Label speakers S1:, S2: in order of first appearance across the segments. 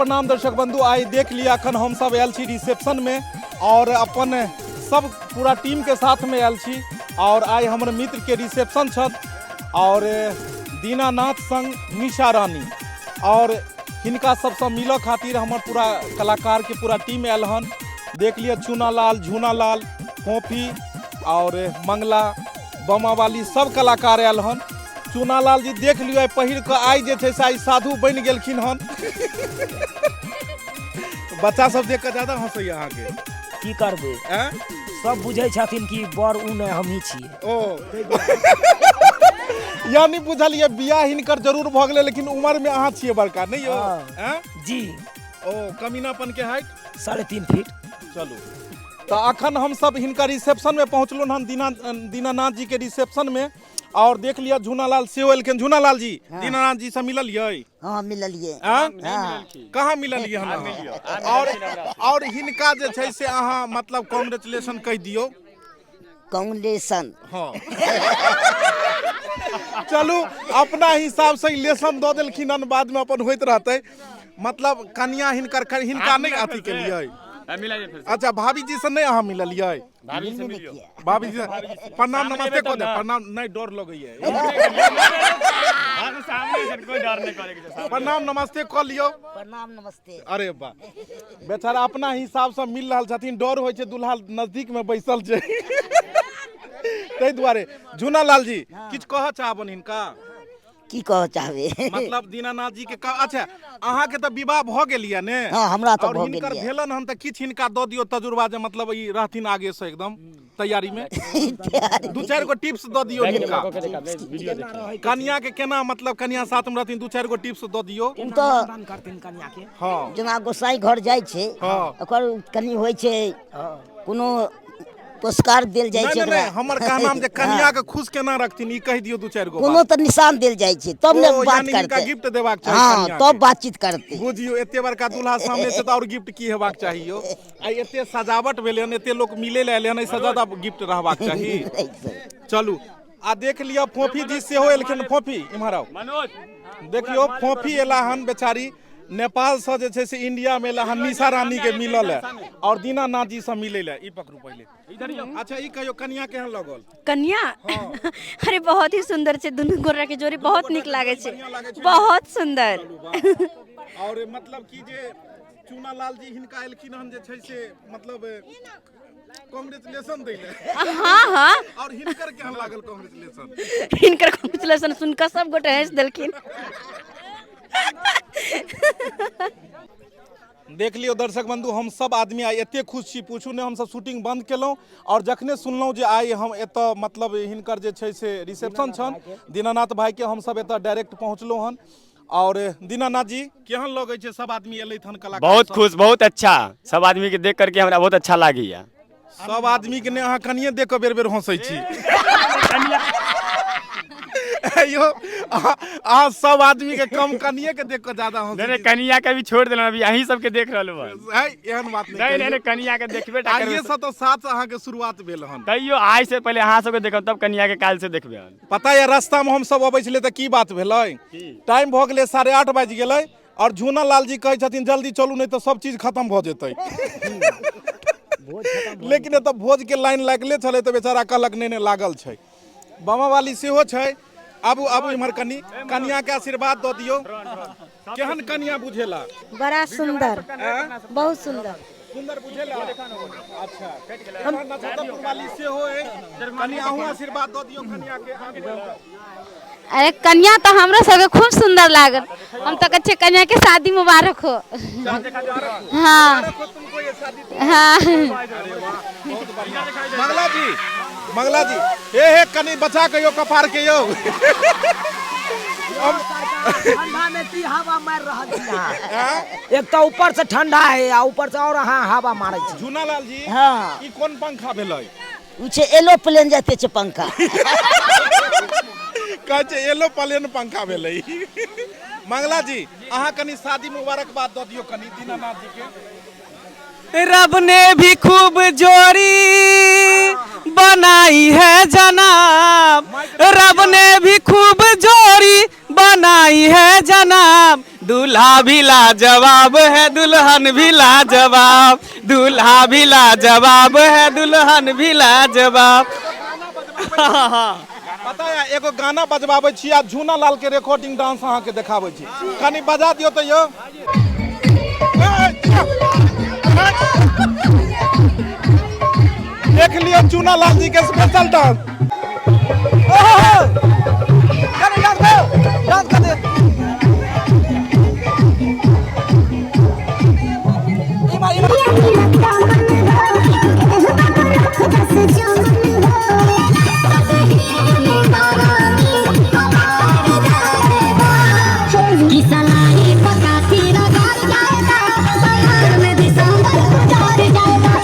S1: प्रणाम दर्शक बंधु। आइ देख लिया अखन हम सब आयल छी रिसेप्शन में और अपन सब पूरा टीम के साथ में आयल छी और आइ हमर मित्र के रिसेप्शन छल और दीनानाथ संग निशा रानी और हिनका सबसँ मिलऽ खातिर हमर पूरा कलाकार के पूरा टीम आयल हन। देख लिअ चूना लाल, झूना लाल, फोफी और मंगला बमावाली सब कलाकार आयल हन। चूना लाल जी देख लियौ, आइ पहिर कऽ आइ जे छै से आइ साधु बनि गेलखिन हन। बच्चा सब देख कऽ ज्यादा हंसैया अहाँके।
S2: की करबै,
S1: आँय?
S2: सब बुझै छथिन कि बड़ उ नहि हमही छियै।
S1: ओ यानी बुझलियै बियाह हिनकर जरूर भऽ गेलै लेकिन उम्र में अहाँ छियै बड़का, नहि यौ?
S2: हाँ।
S1: आँय?
S2: जी।
S1: ओ कमीनापन के हाइट
S2: 3.5 फीट।
S1: चलू तऽ अखन हम सब हिनकर रिसेप्शन में पहुँचलहुँ हन, दीनानाथ जी के रिसेप्शन में और देख लिअ झूनालाल सेहो एलखिन। झूनालाल जी,
S3: हाँ।
S1: दीनानाथ जी से मिललियै?
S3: हाँ, मिललियै।
S1: आँ?
S3: हाँ।
S1: कहाँ मिललियै हन अहाँ? और हिनका जे छै से अहाँ मतलब कॉन्ग्रेचुलेशन कहि दियौ।
S3: कॉन्ग्रेचुलेशन।
S1: हाँ। चलू अपना हिसाब से लेसन दऽ देलखिन हन, बाद में अपन होइत रहतै। मतलब कनिया हिनकर हिनका नहि अथी केलियै। अच्छा भाभी जी से नहि अहाँ मिललियै?
S4: भाभी से मिलियौ।
S1: भाभी जी से प्रणाम नमस्ते कऽ दे। प्रणाम नहि, डर लगैया।
S4: हम सामने छै, कोई डर नहि करे के छै।
S1: प्रणाम नमस्ते कऽ लियौ।
S3: प्रणाम नमस्ते।
S1: अरे वाह, बेचारा अपना हिसाब से मिल रहल छथिन। डर होइ छै दुल्हा नजदीक में बैसल छै, ताहि दुआरे। झूनालाल जी किछु कहऽ चाहबनि हिनका?
S3: की कहऽ चाहबै?
S1: मतलब दीनानाथ जी के अच्छा अहाँके तऽ विवाह भऽ गेल यऽ ने?
S3: हाँ, हमरा तऽ
S1: और
S3: भऽ गेल
S1: हिनकर
S3: यऽ।
S1: भेलन हन तऽ किछु हिनका दऽ दियौ तजुर्बा जे मतलब ई रहथिन आगे से एकदम तैयारी में। 2-4 गो टिप्स दऽ दियौ हिनका। कनिया के केना मतलब कनिया साथ में रहथिन, 2-4 गो टिप्स दऽ दियौ।
S3: ओ तऽ
S2: दान करथिन कनिया के।
S1: हाँ।
S3: जेना गोसाई घर जाइ छै,
S1: हाँ।
S3: ओकर कनि होइ छै कोनो पुरस्कार देल जाइ
S1: नहि,
S3: छै
S1: नहि, नहि,
S3: ओकरा।
S1: हमर कहनाम जे कनिया के खुश केना रखथिन ई कहि दियौ 2-4 गो
S3: कोनो
S1: बात।
S3: तऽ निशान देल जाइ छै तब ने
S1: ओ,
S3: बात
S1: यानी हिनका
S3: करतै।
S1: गिफ्ट देबाक चाही
S3: हाँ,
S1: कनिया
S3: तब
S1: के।
S3: बातचीत करतै।
S1: बुझियौ एते बड़का दूल्हा सामने छै तऽ और गिफ्ट की हेबाक चाही यौ? आइ एते सजावट भेलै हन, एते लोक मिलै लए एलै हन, एहिसँ ज्यादा गिफ्ट रहबाक चाही। चलू आ देख लिअ फोफी जी सेहो एलखिन। फोफी इम्हर आउ।
S4: मनोज
S1: देखियौ फोफी एला हन बेचारी नेपालसँ जे छै से इंडिया में एला हन निशा रानी के मिलल है और दीनानाथ जी से मिलै लए। ई पकड़ू पहिले। अच्छा ई कहियौ कनिया केहन लगल?
S5: कनिया?
S1: हाँ।
S5: अरे बहुत ही सुंदर छै, दुनू गोरा के जोड़ी बहुत नीक लागै छै,
S1: बढ़ियां लागै छै।
S5: बहुत सुंदर।
S1: चलू, वाह। और मतलब की जे चूनालाल जी हिनका एलखिन हन जे छै से मतलब कॉन्ग्रेचुलेशन दै लए।
S5: हाँ, हाँ।
S1: और हिनकर केहन लागल कॉन्ग्रेचुलेशन?
S5: हिनकर कॉन्ग्रेचुलेशन सुन कऽ सब गोटे हँसि देलखिन।
S1: देख लियौ दर्शक बंधु, हम सब आदमी आइ एते खुश छी पूछू नहि। हम सब शूटिंग बंद केलहुँ और जखने सुनलहुँ जे आइ हम एतऽ मतलब हिनकर जे छै से रिसेप्शन छनि दीनानाथ भाई के, हम सब एतऽ डायरेक्ट पहुँचलहुँ हन। और दीनानाथ जी केहन लगै छै सब आदमी एलथि हन कलाकार
S4: बहुत
S1: सब?
S4: खुश, बहुत अच्छा। सब आदमी के देख करके हमरा बहुत अच्छा लागैया।
S1: सब आदमी के नहि, अहाँ कनिये देख कऽ बेर बेर हंसै छी। यौ अहाँ सब आदमी के कम कनिये के देख कऽ ज्यादा हंसै
S4: नहीं, नहीं,
S1: छी।
S4: कनिया के भी छोड़ देलहुँ, अभी अहीं सबके देख रहलहुँ हन।
S1: है, एहन बात नहीं
S4: नहीं, नहीं,
S1: कहियौ।
S4: नहीं, कनिया के देखबे टा करबै।
S1: आइए से तऽ 7 अहाँके शुरुआत भेल हन।
S4: तैयो आइ से पहिले अहाँ सबके देखब तब कनिया के काल्हि से देखबै हन।
S1: पता यऽ रास्ता में हम सब अबै छलियै तऽ की बात भेलै? टाइम भऽ गेलै 8:30 बाजि गेलै और झूनालाल जी कहै छथिन जल्दी चलू नहि तऽ सब चीज खत्म भऽ जेतै। लेकिन एतऽ भोज के लाइन लागले छलै तऽ बेचारा कहलक नहि नहि लागल छै। बामावाली सेहो छै। आबू आबू इम्हर कनि कनिया के आशीर्वाद दऽ दियौ। केहन कनिया बुझेला?
S6: बड़ा सुंदर, बहुत सुंदर।
S1: सुंदर बुझेला? अच्छा हम नक्षत्रपुर वाली सेहो है, कनि अहूँ आशीर्वाद दऽ दियौ कनिया के। आगू बढ़ू।
S6: अरे कनिया तऽ हमरो सबके खूब सुंदर लागल। हम तऽ कहै छियै कनिया के शादी मुबारक हो। हाँ।
S1: मुबारक हो तुमको ये शादी।
S6: हाँ।
S1: अरे वाह, बहुत बढ़िया। मंगला जी, मंगला जी, हे हे कनि बचा के यौ कपार के यौ।
S2: ठंडा में की हवा मार रहल छी अहाँ?
S1: आँय?
S2: एक तऽ ऊपर से ठंडा है आ ऊपर से और अहाँ हवा मारै छी।
S1: झूनालाल जी,
S3: हाँ।
S1: ई कोन पंखा भेलै?
S3: उ छै एलोप्लेन जते छै पंखा।
S1: कहै छै एलोप्लेन पंखा भेलै। मंगला जी, अहाँ कनि शादी मुबारकबाद दऽ दियौ कनि दीनानाथ जी के।
S7: रब ने भी खूब जोड़ी बनाई है जनाब, रब ने भी खूब जोड़ी बनाई है जनाब, दूल्हा भी लाजवाब है दुल्हन भी लाजवाब, दूल्हा भी लाजवाब है दुल्हन भी लाजवाब।
S1: पता है एगो गाना बजबाबै छी आ झूना लाल के रिकॉर्डिंग डांस अहाँ के देखाबै छी, कनि बजा दियौ तऽ यौ। देख लियौ चूना लाल जी के स्पेशल डांस।
S2: डांस कर दे।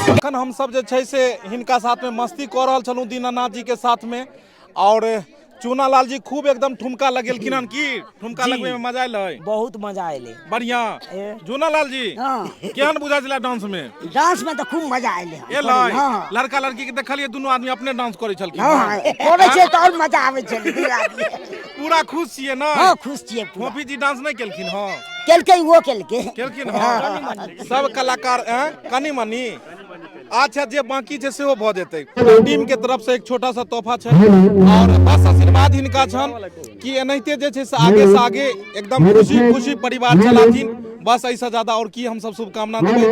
S1: अखन हम सब जे छै से हिनका साथ में मस्ती कऽ रहल छलहुँ दीनानाथ जी के साथ में, और चूना लाल जी खूब एकदम ठुमका लगेलखिन हन। की ठुमका लगबै में मजा एलै?
S2: बहुत मजा एलै।
S1: बढ़िया। झूना लाल जी
S3: हाँ।
S1: केहन बुझाइ छलै डांस में?
S3: डांस में तऽ खूब मजा एलै।
S1: एलै?
S3: हाँ।
S1: लड़का लड़की के देखलियै दुनू आदमी अपने डांस करै छलखिन।
S3: हाँ, करै छै तऽ और मजा आबै छै दुनू आदमी।
S1: पूरा खुश छियै ने?
S3: हाँ, खुश छियै पूरा।
S1: फोफी जी डांस नहि केलखिन? हाँ
S3: केलकै, ओहो केलकै।
S1: केलखिन। हाँ, सब कलाकार कनि मनि। अच्छा, जे बाकी छै सेहो भऽ जेतै। टीम के तरफ से एक छोटा सा तोहफा छै और बस आशीर्वाद हिनका छन कि एनाहिते जे छै से आगे से आगे एकदम खुशी खुशी परिवार चलाथिन। बस एहिसँ ज्यादा और की हमसब शुभकामना देबै।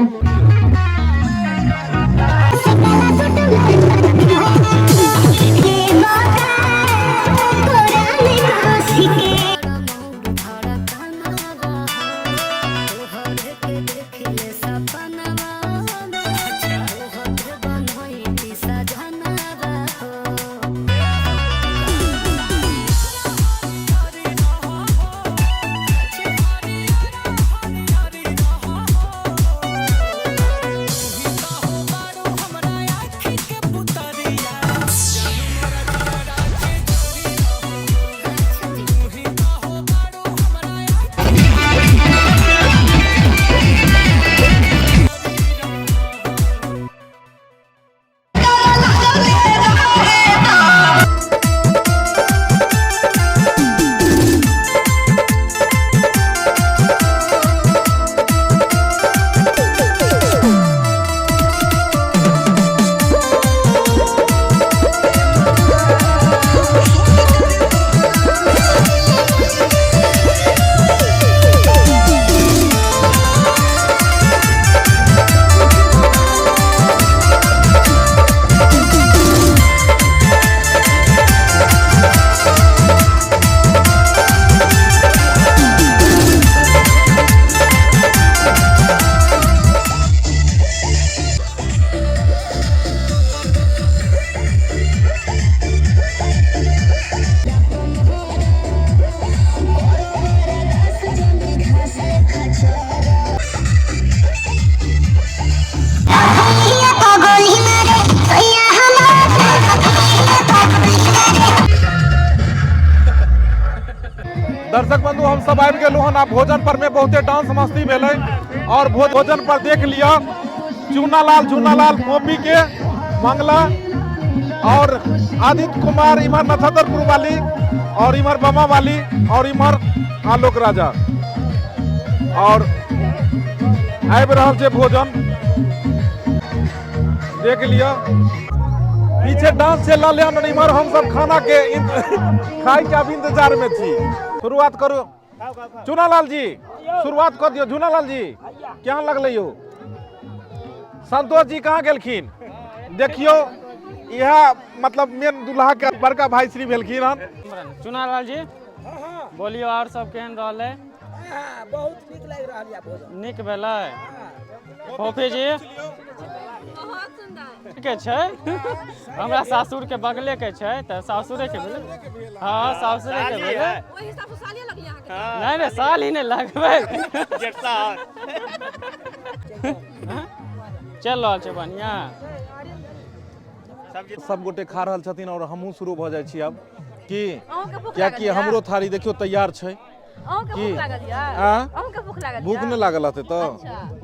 S1: दर्शक बंधु, हम सब आबि गेलहुँ हन आ भोजन पर में बहुते डांस मस्ती भेलै और भोजन पर देख लिअ चूनालाल झूनालाल फोपी के मंगला और आदित्य कुमार इम्हर नथदरपुर वाली और इम्हर बमा वाली और इम्हर आलोक राजा और आबि रहल छै भोजन। देख लिअ पीछे डांस चलि रहल हन और इम्हर हम सब खाना के खाय के अब इंतजार में छी। शुरुआत करू चूनालाल जी, शुरुआत कर दियौ। झूनालाल जी केहन लगलै यौ? संतोष जी कहाँ गेलखिन? देखियौ इएह मतलब मेन दुल्हा के बड़का भाई श्री भेलखिन हन।
S8: चूनालाल जी बोलियो और सब केहन रहलै?
S2: बहुत नीक लागि रहल यऽ भोजन।
S8: नीक भेलै? फोफी जी ठीके छै, हमरा सासुर के बगले के छै तऽ सासुरे के भेलै। हाँ सासुरे के भेलै। नहीं नहीं साल ही नहीं लगबै, चल रहल छै बढ़िया।
S1: सब गोटे खा रहल छथिन और हमहूँ शुरू भऽ जाइ छी अब की, कियाकि हमरो थारी देखियौ तैयार छै। की भूख नहि लागल हेतै तऽ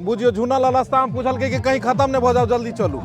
S1: बुझियौ झूनालाल रास्ता में पूछलकै कि कहीं खत्म नहि भऽ जाओ, जल्दी चलू।